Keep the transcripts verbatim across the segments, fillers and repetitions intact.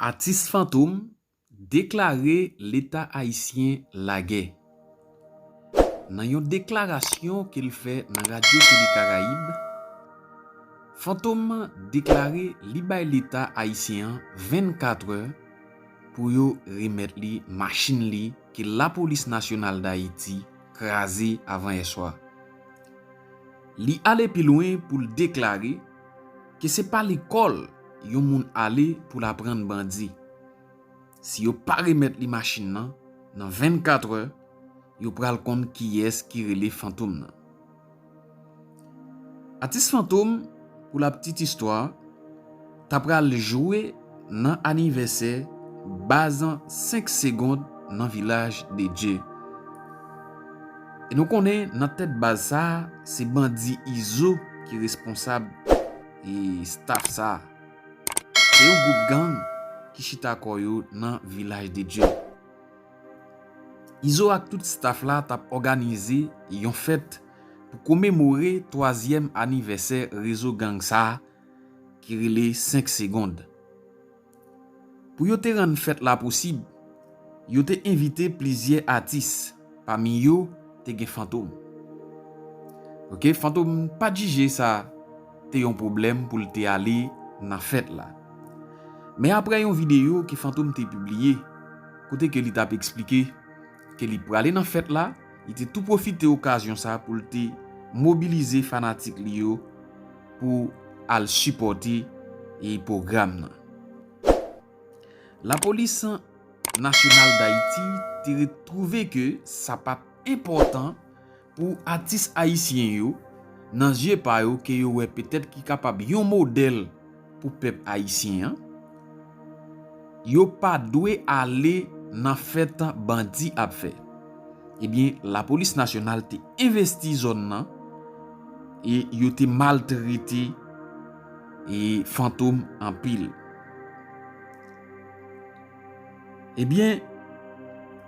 Atis Fantom deklare Leta ayisyen lagè. Nan yon deklarasyon ke l fè nan Radyo Tele Karayib, Fantom deklare li bay Leta ayisyen an vennkatrè pou yo remèt li machin li ke Lapolis Nasyonal Dayiti kraze avan yè swa. Li ale pi lwen pou l deklare ke se pa lekòl yon moun ale pou l aprann bandi. Si yo pa remèt li machin nan, nan vennkatrè, yo pral konn kiyès ki rele Fantom nan. Atis Fantom, pou la petite histoire, ta pral jwe nan anivèsè baz senk Segond nan Vilaj de Dye. E nou konnen nan tèt baz sa a, se bandi Izo ki responsab e staff sa a. Se yon gwoup gang ki chita kò yo nan Vilaj de Dye. Izo ak tout staff la t ap òganize yon fèt pou komemore twazyèm anivèsè rezo gang sa a ki rele senk Segond. Pou yo te rann fèt la posib, yo te envite plizyè atis, pami yo te gen Fantom. Oke, Fantom pa t jije sa te yon pwoblèm pou l te ale nan fèt la. Men aprè yon videyo ke Fantom te pibliye, kote ke li t ap eksplike ke li prale nan fèt la, li te tou pwofite okazyon sa pou l te mobilize fanatik li yo pou al sipòte e pwogram nan. Lapolis Nasyonal Dayiti te twouve ke sa pa t enpòtan pou atis ayisyen yo, nan zye pa yo, ke yo wè petèt ki kapab yon modèl pou pèp ayisyen an, yo pa dwe ale nan fèt bandi ap fè. Ebyen, Lapolis Nasyonal te envesti zòn nan e yo te maltrete e Fantom anpil. Ebyen,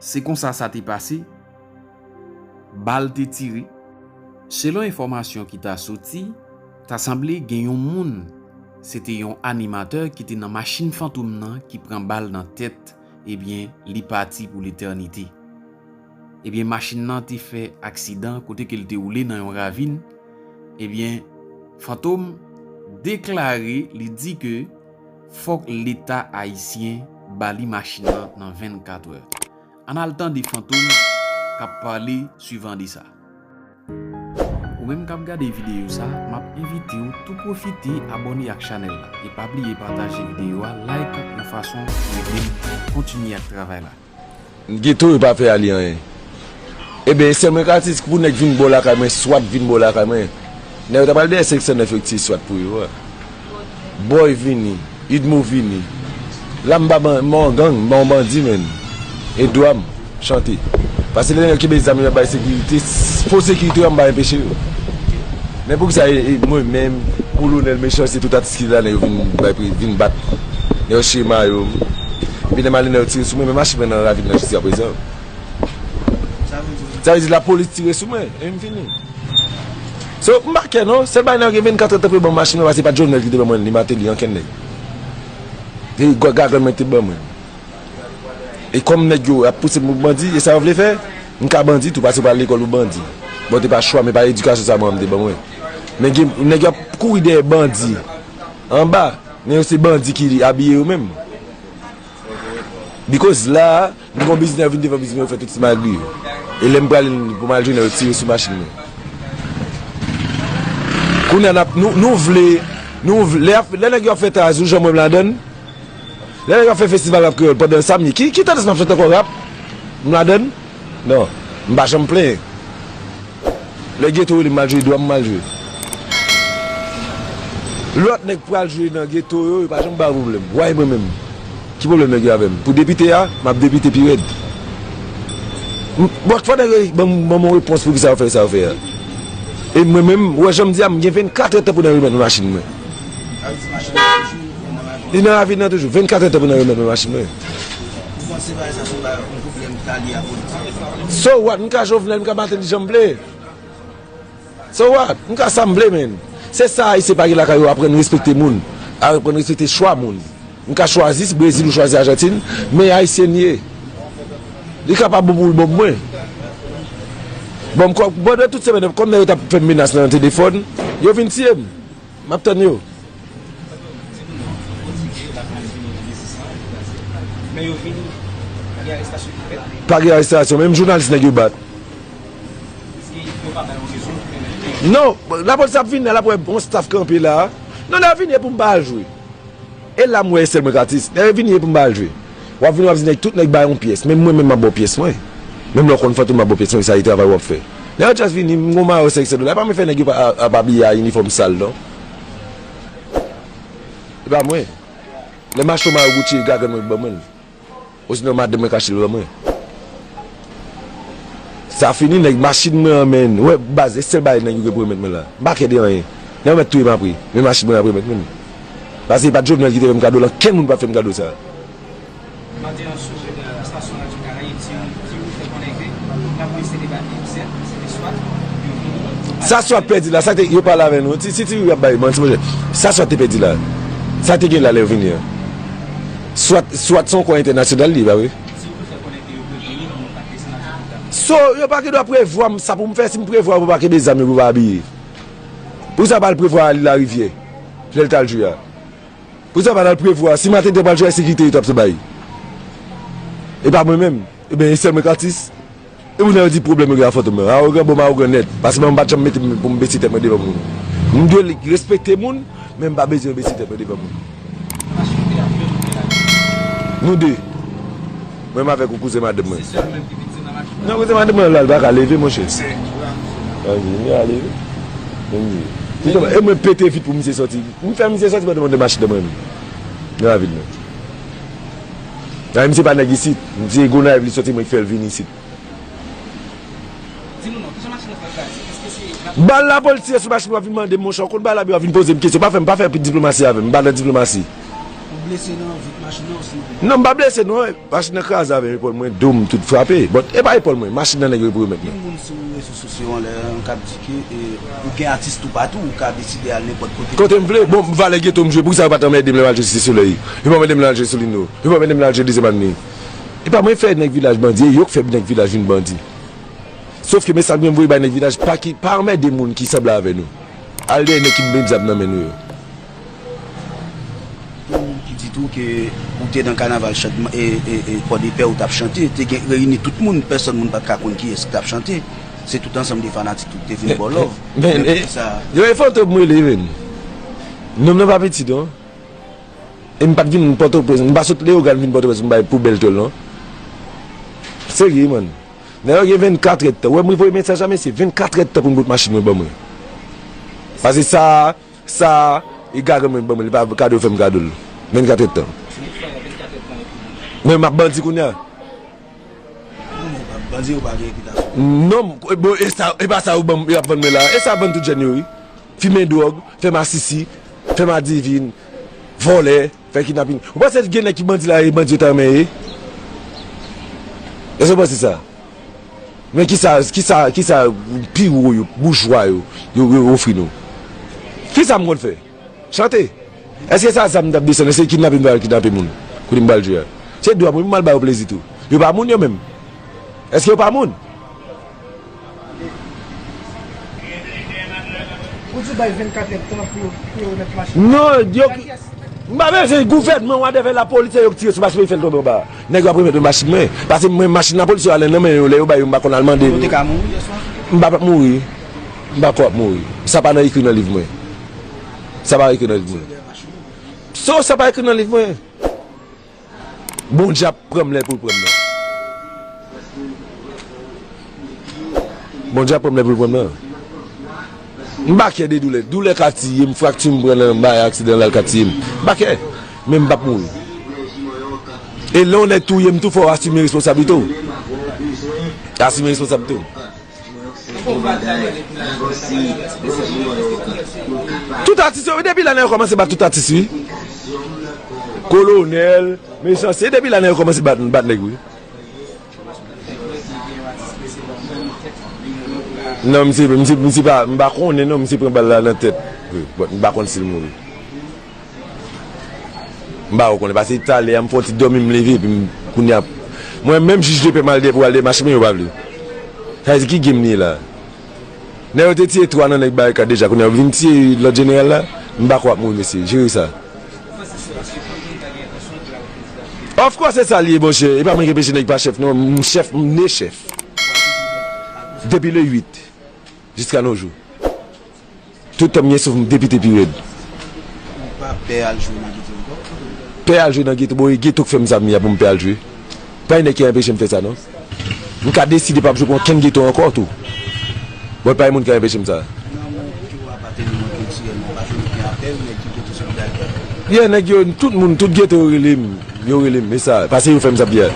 se konsa sa te pase. Bal te tire. Selon enfòmasyon ki ta soti, ta sanble gen yon moun, se te yon animatè ki te nan machin Fantom nan ki pran bal nan tèt, ebyen, li pati pou letènite. Ebyen, machin nan te fè aksidan kote ke l te woule nan yon ravin. Ebyen, Fantom deklare, li di ke fòk Leta ayisyen ba li machin nan nan vennkatrè. Ann al tande Fantom k ap pale swivan de sa. Ou menm k ap gade videyo sa, m ap envite w tou pwofite abòne ak chanèl la. E pa bliye pataje videyo a, like, yon fason pou ede m kontinye ak travay la. Geto yo pa fè a li anyen. Ebyen, e sèlman ka atis pou nèg vin bò lakay mwen, swat vin bò lakay mwen. Nèg yo ta pral dèyè senk san nèf yo ki tiye swat pou yo a. Boy vini, Idmo vini. La m pa ban-, m pa yon gang, m pa yon bandi, menn. E dwa m chante. Paske lè nèg yo kenbe zam yo ap bay sekirite, fo sekirite yo, m pa enpeche yo. Men poukisa e, e mwen menm, Kolonèl Mechanste, tout atis ki la, nèg yo vin bay pri, vin bat. Nèg yo chire mayo m. Epi lè m ale, nèg yo tire sou mwen, men machin mwen nan ravin nan jiskaprezan. Sa vle di lapolis tire sou mwen, e m fini. So, m pa kè non, sèl bagay nan gen vennkatrè tan pou yo ban m machin nan, paske se pa t Jovenel ki te ban mwen li, Martelly, ankenn nèg. Se gwa-, gagann mwen ki te ban mwen. E kòm nèg yo ap pouse m pou bandi, e sa yo vle fè, m ka bandi tou, paske m pa al lekòl pou bandi. Bon, te pa chwa, men pa edikasyon sa manman m te ban mwen. Men gen nèg yo ap kouri dèyè bandi anba, men yo se bandi ki abiye yo menm. Because la a, m gon biznis, nèg yo vin devan biznis mwen, yo fè tout ti magri yo. E lè m prale pou m al jwenn yo, yo tire sou machin mwen. Kounye a n ap, nou, nou vle, nou vle, lè, lè nèg yo ap fè traz ou, jan mwen m ladann, lè nèg yo ap fè festival rap kreyòl pandan samdi, ki, ki tandans m ap chante ankò, rap? M ladann? Non, m pa janm plenyen. Lè geto rele m al jwe, dwa m m al jwe. Lòt nèg pral jwe nan geto yo, yo pa janm ba yo pwoblèm. Why mwen menm? Ki pwoblèm nèg yo avè m? Pou depite a, m ap depite pi rèd. M, bon, fò nèg yo ban m, ban m yon repons pou kisa yo fè sa yo fè a. E mwen menm, ou wè jan m di a, m gen vennkatrè tan pou n al remèt mwen machin mwen. Li nan ravin nan toujou. Vennkatrè tan pou n al remèt mwen machin mwen. Ou panse bagay sa se yon bagay, yon pwoblèm ki ta lye a politik? So what? M ka Jovenel, m ka Martelly jan m vle. So what? M ka sa m vle, menn. Se sa Ayisyen pa gen lakay yo, aprann respekte moun. Aprann respekte chwa moun. M ka chwazi si Brezil ou chwazi Ajantin, men Ayisyen li ye. Li kapab bon pou l bon pou mwen. Bon, m kò, pandan tout semèn nan, kòm nèg yo t ap fè m menas nan telefòn, yo vin tiye m. M ap tann yo. Pa gen arestasyon, menm jounalis nèg yo bat. Non, lapolis ap vini la, l ap wè yon staff kanpe la. Non, lè yo vini, e pou m pa al jwe. E la m wè e sèl mwen k atis. Lè yo vini, e pou m ba l jwe. W ap vini, w ap di nèg, tout nèg bay yon pyès. Menm mwen menm m ap ba w pyès mwen. Menm lè w konn Fantom m ap ba w pyès mwen, sa e travay w ap fè. Lè yo just vini, m gon mayo sèk sèl la. E pa mwen fè nèg yo pa, ap abiye a inifòm sal non. E pa mwen. Lè m achte yon mayo Gucci, e gagann mwen k ban mwen l. Osinon madanm mwen k achte l ban mwen. Sa fini, nèg machin mwen an, menn. Ou wè, baz, e sèl bagay nèg yo gen pou remèt mwen la. M pa kè de anyen. Nèg yo mèt touye m apre. Men machin mwen ap remèt mwen. Paske e pa t Jovenel ki te fè m kado l, ankenn moun pa t fè m kado sa. Maten an sou, euh, estasyon radyo Karayib, ti, ti ou fè konnen ke lapolis te debake, sèt, se te swat, yo vini. Sa swat pèdi la, sa te, yo pale avè nou. Ti, si ti ou ap bay manti, monchè. Sa swat te pèdi la. Sa te gen la lè yo vini an. Swat, swat se yon kò entènasyonal li, pa vre? So, yo pa gen dwa prevwa m, sa pou m fè, si m prevwa yo pou pa kenbe zam yo pou pa abiye. Pou sa pa al prevwa Larivyè, lè l t al jwe a. Pou sa pa al prevwa, si Maten te pral jwe a, sekirite yo t ap bay. E pa mwen menm. Ebyen, e sèl mwen k atis. E pou nèg yo di pwoblèm yo gen a Fantom nan. Awogan, bon, m awogan nèt. Paske mwen m pa t janm mete m pou m bese tèt mwen devan moun. M dwe respekte moun, men m pa bezwen bese tèt mwen devan moun. Nou de. Mwen m avèk yon kouzen madanm mwen. Non, kouzen madanm mwen la, l pa ka leve, monchè. Anvi, m a leve. E mwen pete vit pou misye sòti. M fè misye sòti pandan mwen de machin nan mwen menm. Nan lavil mwen. Nan misye pa nèg isit. Misye Gonayiv li sòti, mwen k fè l vin isit. Di nou non, kijan machin nan fè kraze? Èske se... Bal la pòl tire sou machin, w ap vin mande m, monchè, w konn bal la, w ap vin poze m kesyon. Pa fè m, pa fè diplomasi avè m, m pa nan diplomasi. Ou blese nan vit machin nan osi? Non, m pa blese non, machin nan kraze avè m, epòl mwen, do m, tout frape. But, e pa epòl mwen, machin nan nèg yo pou remèt mwen. Gen moun sou rezo sosyo an lè an k ap di ke, e, ou gen atis toupatou, ou ka deside al nenpòt kote. Kote m vle, bon, valè geto m jwe, poukisa yo pa t anmède m lè m al jwe Site Solèy? Yo pa anmède m lè al jwe Solino, yo pa anmède m lè al jwe Dezyèm Avni. E pa mwen fè nèg vilaj bandi, e yo k fè nèg vilaj vin bandi. Sòf ke mesaj mwen voye bay nèg vilaj, pa ki, pa anmède moun ki sanble avè nou. Al dèyè nèg ki met zam nan men nou yo. Gen moun ki di tou ke ou te nan kanaval chan-, e, e, e, Pòdepè, ou t ap chante, te gen reyini tout moun, pèsòn moun pa t ka konn kiyès ki t ap chante. Se tout ansanm de fanatik ki te vin ba w love. Men, men, men, e, sa, yo e Fantom m rele, men. Non m nan pa piti non. E m pa t vin Pòtoprens, m pa sot Leyogàn vin Pòtoprens pou m bay poubèl tòl non. Serye, man. Nèg yo gen vennkatrè tan. Ou wè m voye mesaj la, mesye, vennkatrè tan pou m pot machin mwen ban mwen. Paske sa, sa, e gagann mwen ban mwen, li pa kado fè m kado l. Vennkatrè tan. Men m ap bandi kounye a. Bandi yo pa gen repitasyon. Non, bon, e sa, e pa sa yo ban m, y ap vann mwen la. E sa vann tout jèn yo, wi. Fimen dwòg, fè masisi, fè madivin, vòlè, fè kidnapin. Ou panse gen nèg ki bandi la, e bandi yo ta renmen ye? Èske w panse sa? Men kisa, kisa, kisa pi wo yo, boujwa yo, yo, yo ofri nou? Kisa m konn fè? Chante. Èske sa zam m t ap desann, èske kidnape m pral kidnape moun? Kote m pral jwe a? Se dwa mwen pou m al ba yo plezi tou. Yo pa moun yo menm. Èske yo pa moun? Ou di bay vennkatrè tan pou yo, pou yo remèt machin. Non, yo, m pa bezwen gouvènman, whatever, lapolis, se yo k tire sou machin mwen, fè l tonbe anba. Nèg yo ap remèt mwen machin mwen. Paske mwen, machin lapolis yo ale nan men yo, lè yo bay yo, m pa konn al mande yo. Ou te ka mouri yè swa? M pa p ap mouri. M pa p ap mouri. Sa pa nan ekri nan liv mwen. Sa pa ekri nan liv mwen. So, sa pa ekri nan liv mwen. Bondye ap pran m lè l pou l pran m nan. Bondye ap pran m lè pou l pran m nan. M pa kè de doulè. Doulè ka tiye m, frakti m pran nan bay aksidan la, l ka tiye m. M pa kè. Men m p ap mouri. E lè yon nèg touye m tou, fò w asime responsablite w. Asime responsablite w. Tout atis yo, wi, depi la nèg yo kòmanse bat tout atis, wi. Kolonèl, mechanste, depi la nèg yo kòmanse bat, bat nèg, wi. Non, misye, misye, misye pa, m pa konnen non, misye pran bal la nan tèt. Wi, but m pa konn si l mouri. M pa wè w konnen, paske talè a m fè yon ti dòmi, m leve, epi m, kounye a, mwen menm jij de pè m al dèyè pou al dèyè machin mwen, yo pa vle. Sa vle di ki game li ye la? Nèg yo te tiye twa nan nèg Barikad deja, kounye a yo vin tiye lòt jeneral la, m pa kwè w ap mouri mesye, jere sa. Of course se sa l ye monchè, e pa mwen ki anpeche nèg pa chèf non, m chèf, m ne chèf. Depi le uit, jiska nos jours. Tout tan m gen souf m depite pi rèd. Ou pa pè al jwe nan geto ankò? Pè al jwe nan geto, bon, e geto k fè m sa m ye a pou m pè al jwe. Pa gen nèg ki anpeche m fè sa non. M ka deside p ap jwe pou okenn geto ankò tou. Bon, pa gen moun ki anpeche m sa. Nan men w ki w apateni nan kiltirèlman, pa jwenn okenn apèl, nèg ki geto solidarite. Yeah, nèg yo, tout moun, tout geto yo rele m. Yo rele m, e sa, paske yo fè m sa m ye a.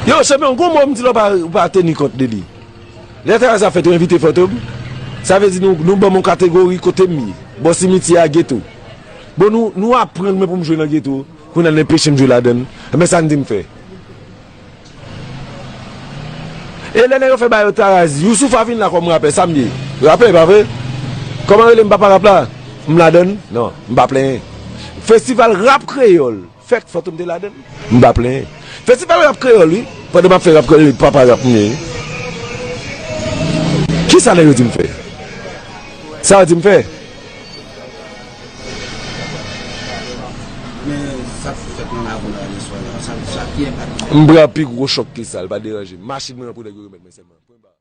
Yo, chanpyon, gon mo m di la w pa, w pa teni kont de li. Lè travay sa fèt, yo envite Fantom. Sa vle di nou, nou ban m yon kategori kote m ye. Bò simityè a geto. Bon, nou, nou aprann mwen pou m jwe nan geto. Kounye a, n anpeche m jwe ladan l. Enben, sa n di m fè? E lè nèg yo fè ba yo Taraz, Youssoupha vin la kòm rapè, sa m ye? Rapè, pa vre? Kòman rele m papa rap la? M ladan l? Non, m pa plenyen. Festival rap kreyòl. Fèk Fantom te ladan l. M pa plenyen. Festival rap kreyòl, wi. Pandan m ap fè rap kreyòl, papa rap m ye, wi. Kisa nèg yo di m fè? Sa yo di m fè? Men sa k fèt nan lakou la yè swa la, sa, sa ki enpak li? M pran pi gwo chòk ke sa, l pa deranje m. Machin mwen an pou nèg yo remèt mwen sèlman. Pwen ba.